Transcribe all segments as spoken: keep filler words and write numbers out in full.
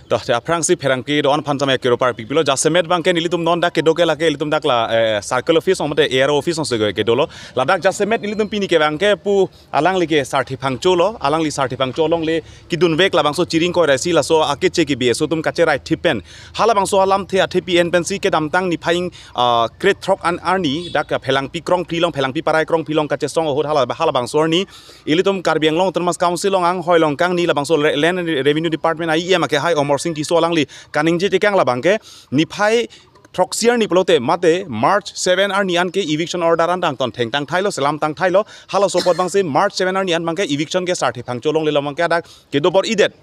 To, te aphrangsi pherangke do-an aphan tame kero parpik pilo, jasemet abangke nelitum non dak kedo ke lake, ilitum dak la, eh, circle office ong mate A R O office ong se kedolo. Ladak jasemet nelitum pini ke abangke pu alangli ke Sarthe Phangcho lo, alangli Sarthe Phangcho alongle kedun vek labangso Chiring Koiraisi laso akeche ke B S O atum kacherai thip pen. Halabangso alamthe athepi en pensi kedamtang niphai, ah, krethrok an arni, dak Phelangpi krongphli along, Phelangpi parai krongphli along kachesong ahut hala, halabangso arni ilitum Karbi Anglong Autonomous Council along anghoi along kangni labangso re-, Land and Revenue Department a E M akehai Amarsing Tisso alangli kaningje tekang labangke niphai throksi arni pulote mate March seven arni an ke eviction order an tang ton thengtang thailo, selam tang thailo, halaso apot abangsi March seven arni an abangke eviction ke Sarthe Phangcho alongle along abangke dak kedo bor-idet.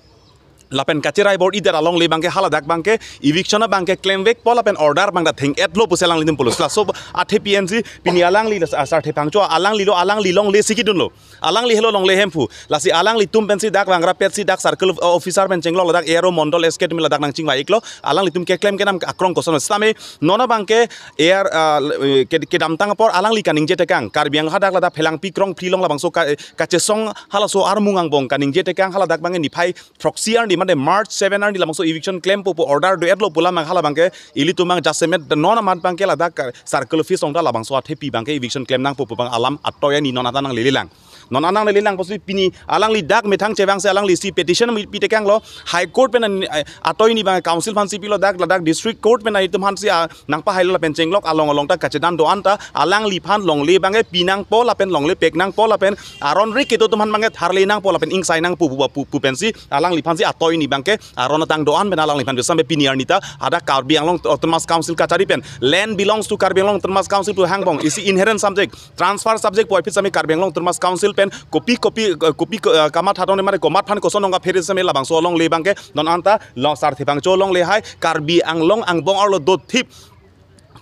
Lapen kacherai bor-idet alongle abangke haladak abangke eviction abangke klem vekpo lapen order abang dak theng-etlo pusi alanglitum pulo. Laso athepi ensi pini alangli la Sarthe Phangcho alangli lo, alangli longle si kedunlo. Alangli helo longle hemphu. Lasi alanglitum pensi dak vangra petsi dak circle of-, officer pen chenglok ladak A R O Mondol S K atum ladak nangchingvai-iklo. Alanglitum keklem kenam akrong koson sitame non abangke A R, ah, ke, kedamtang apor alangli kaningje tekang. Karbi Anglong hadak ladak Phelangpi krongphli along labangso ka, kachesong halaso armung angbong kaningje tekang haladak abangke niphai throksi arni mate March seven arni labangso eviction klempo pu order do-etlo pu alam abang hala abangke ilitum abang jasemet non amat abangke ladak ka circle office ong ta labangso athepi abangke eviction klem nangpo pu abang alam atoi arni non anta nanglelelang. Non anta nanglelelang pusi pini alangli dak methang chevangsi alangli si petition pi tekanglo High Court pen an, eh, atoi arni abang council aphansi pilo dak ladak district court pen ilitum aphansi, ah, nangpahailo lapen chenglok along along ta kachedan do-an ta alangliphan longle abangke pi nangpo lapen longle pek nangpo lapen aron ri kedo atum aphan abangke tharle nangpo lapen ingsai nangpo pu, pu, pu pensi alangliphansi atoi arni abangke aron atang do-an pen alangliphan besam pini arni ta hadak Karbi Anglong Autonomous Council kachari pen land belongs to Karbi Anglong Autonomous Council pu hangbong isi inherent subject, transfer subject puvoiphit sitame Karbi Anglong Autonomous Council pen kopi kopi, eh, kopi, eh, kamatha tong mate komat aphan koson nong kaphere sitame labangso alongle abangke non anta lo Sarthe Phangcho alongle hai Karbi Anglong angbong arlo dothip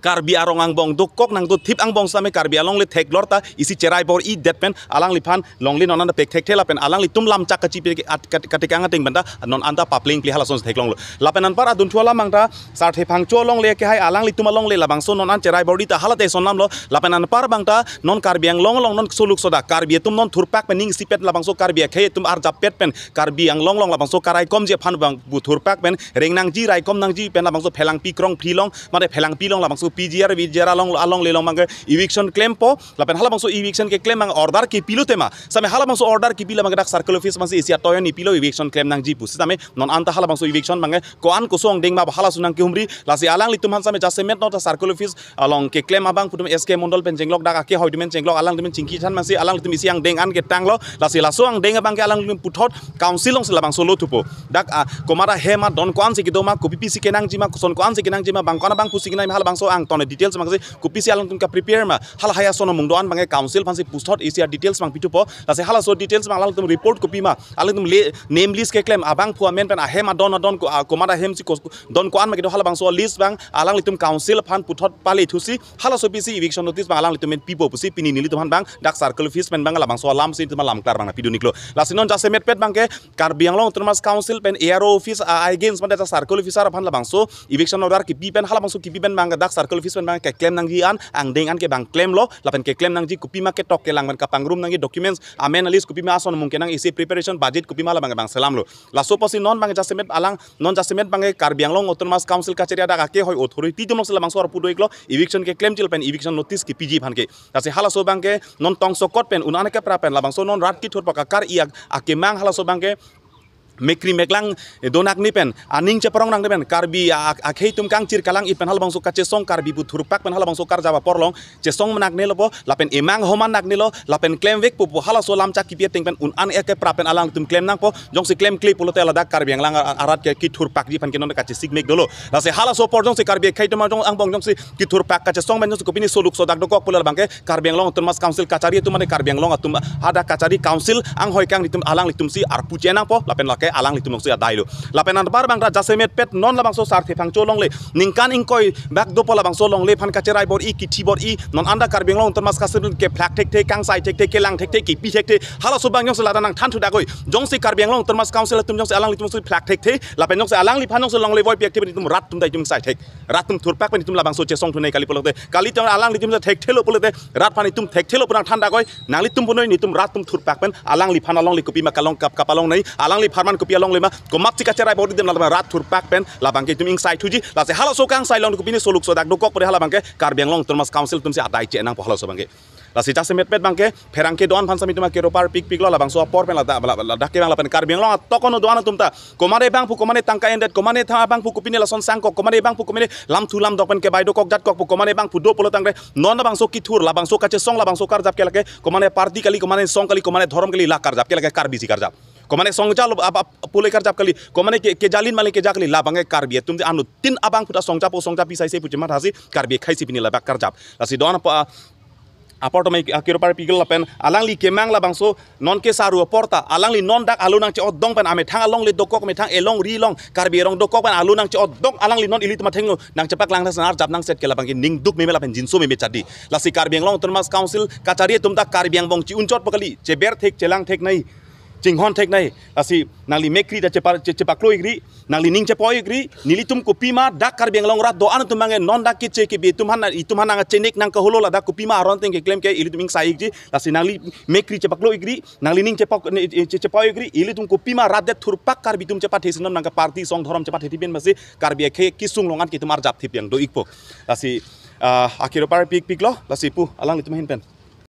Karbi arong angbong dokok nangdothip angbong sitame Karbi alongle theklor ta isi cherai bor-idet pen alangliphan longle non anta pek thekthe lapen alanglitum lamchak kachipi at-, kat-, katikang ateng pen ta non anta papleng ple halason theklonglo. Lapen anpar adunthu alam abang ta Sarthe Phangcho alongle akehai alanglitum alongle labangso non an cherai bor-i ta hala te son lamlo. Lapen anpar abang ta non Karbi Anglong along non soluk soda Karbi atum non thurpak pen ning isipet labangso Karbi akhei atum arjapet pen Karbi Anglong along labangso karaikomji aphan abang pu thurpak pen reng nangji raikom nangji pen labangso Phelangpi krongphli along mate Phelangpi along labangso P G R, V G R along alongle along abangke eviction klempo lapen halabangso eviction keklem abang order kepilo tema sitame halabangso order kepilo abangke dak circle office aphansi isi atoi arni pilo eviction klem nangji pu sitame non anta halabangso eviction abangke ko-an koson deng ma halason nangkehumri lasi alanglitum aphan sitame jasemet non ta circle office along keklem abang pu atum S K Mondol pen chenglok dak akehoi atum pen chenglok alangtum pen chingki than masi alangtum isi angdeng an ketanglo lasi laso angdeng abangke alangtum puthot council alongsi labangso lo thupo. Dak, ah, komat ahem adon ko-ansi kedo ma, kopi pisi kenangji ma, koson ko-ansi kenangji ma, bang ko-an abang pusi kenang ma, halabangso angton details abangsi kopisi alangtum kaprepare ma, halahai ason amung do-an abangke council aphansi puthot isi adetails abang pithupo. Lasi halaso details abang alangtum report kopi ma, alangtum le name list keklem abangphu amen pen ahem adon adon ko, ah, komat ahemsi ko, don ko-an ma kedo halabangso list abang alanglitum council aphan puthot pale thusi halaso pisi eviction notice abang alanglitum pen pipo pusi pini nelitum aphan abang dak circle office pen abang labangso alamsi itum alam klar abang pidun-iklo. Lasi non jasemetpet abangke Karbi Anglong Autonomous Council pen A R O office, ah, against mate dak circle officer aphan labangso eviction order kepi pen halabangso kepi pen abang dak circle office pen abang keklem nangji an angdeng an ke abang klemlo lapen keklem nangji kopi ma ketok kelang pen kapangrum nangji documents amen a list kopi ma ason amung kenang isi preparation budget kopi ma labang abang selamlo. Laso apotsi non abang jasemet alang non jasemet abangke Karbi Anglong Autonomous Council kachari adak akehoi authority atum alongsi labangso arpu do-iklo eviction keklemji lapen eviction notice kepiji aphan ke. Lasi halaso abangke non tongsokot pen un-an kepra pen labangso non rat kethurpak akar-i ak-, akemang halaso abangke mekri meklang, eh, do-an akne pen aning cheparong nangne pen Karbi a-, ak-, akhei atum kangchir kalang-i pen halabangso kachesong Karbi pu thurpak pen halabangso karjap apor along chesong menakne lopo lapen emang homan nakne lo lapen klemvekpo pu halaso lamchak kepi ateng pen un-an kepra pen alangtum klem nangpo. Jongsi klemkle pulote ladak Karbi Anglong a-, arat ke kethurpakji aphan ke non kachesik mek dolo. Lasi halaso apor jongsi Karbi akhei atum jong angbong jongsi kethurpak kachesong pen jongsi kopine soluk sodak dokok pulo abangke Karbi Anglong Autonomous Council kachari atum mane Karbi Anglong atum hadak kachari council anghoi kangni atum alanglitumsi arpu chenangpo lapen lake alanglitum alongsi adailo. Lapen anpar abang ta jasemetpet non labangso Sarthe Phangcho alongle ningkan ingkoi bak dopo labangso alongle aphan kacherai bor-i kithi bor-i non anta Karbi Anglong Autonomous Council kephlak thekthe, kangsai thekthe, kelang thekthe, kepi thekthe. Halaso abang jongsi ladak nangthan thudakoi. Jongsi Karbi Anglong Autonomous Council atum jongsi alanglitum jongsi phlak thekthe lapen jongsi alangliphan jongsi alongle voipi thekthe pen itum rat atum ta itum sai thek. Rat atum thurpak pen itum labangso chesong thunei kali pulote. Kali atum alanglitum thekthelo pulote. Rat aphan itum thekthelo pu nangthan dakoi. Nanglitum punoi netum rat atum thurpak pen alangliphan alongle kopi ma kalong kap kapalongnei. Alangliphan man kopi alongle ma, komatsi kacherai bor-i adim, la rat thurpak pen labangke itum ingsai thuji. Lasi halaso kangsai along kopine soluk sodak dokok pore halabangke Karbi Anglong Autonomous Council atumsi adai che nangpo halaso abangke. Lasi jasemet pet abangke pherangke do-an aphan sami atum akero parpikpiklo, labangso apor pen ladak, ladak, ladak ke abang lapen Karbi Anglong atokon do-an atum ta, komane abang pu komane tangka endet, komane tha abang pu kopine lason sangkok, komane abang pu komane lamthu lamdok pen kebai dokok jatkok pu, komane abang pu do pulo tangte, non labangso kethur, labangso kachesong, labangso karjap ke lake komane party kali, komane song kali, komane dhorom kali, la karjap ke lake Karbisi karjap. Komane songja lo ap, ap, pule karjap kali, komane ke, kejalin male keja kali, labangke Karbi atum te anuttin abang pu ta songjapo songjapi saise pu chemathasi Karbi akhei si pini labak karjap. Lasi do-an apa, apor atum akero parpiklo lapen alangli kemang labangso non ke saru apor ta, alangli non dak alo nangche-otdong pen amethang alongle dokok, methang elong ri along, Karbi arong dokok pen alo nangche-otdong, alangli non ilitum athengno nangchepaklang tha senar jap nangset ke labangke ning duk meme lapen jinso meme chadi. Lasi Karbi Anglong Autonomous Council kachari atum ta Karbi angbong chi-unchotpo kali, cheber thek, chelang thek nai, chinghon thek nai. Lasi nangli mekri ta chepa, che, chepaklo-ikri, nangli ning chepo-ikri, nelitum kopima dak Karbi Anglong rat do-an atum abangke non dak keche kebe atum aphan, itum aphan nangchenek nangkaholo ladak kopima aron ateng keklem ke ilitum ingsai-ikji. Lasi nangli mekri chepaklo-ikri, nangli ning chepo, ne, che, chepo-ikri, ilitum kopima rat det thurpak Karbi atum chepathe si non nangke party song dhorom chepathe thipin masi Karbi akhei kesung along an ke itum arjap thip yang do-ikpo. Lasi, ah, akero parpikpiklo, lasi pu alanglitum ahin pen.